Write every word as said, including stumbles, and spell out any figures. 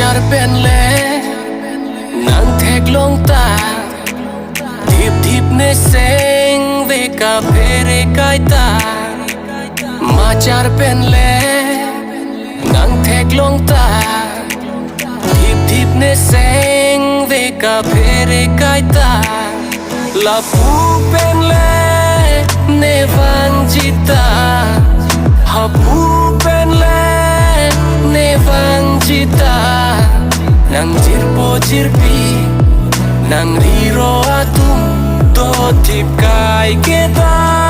Machar pen le nang theklong ta, thip thip ne seng ve kaphere kaita. Machar pen le nang theklong ta, thip thip ne seng ve kaphere kaita. Lapu pen le ne vangji ta, hapu pen le ne vangji ta. Nang jirpo jirpi, nang riro atum, to thip kai ke ta.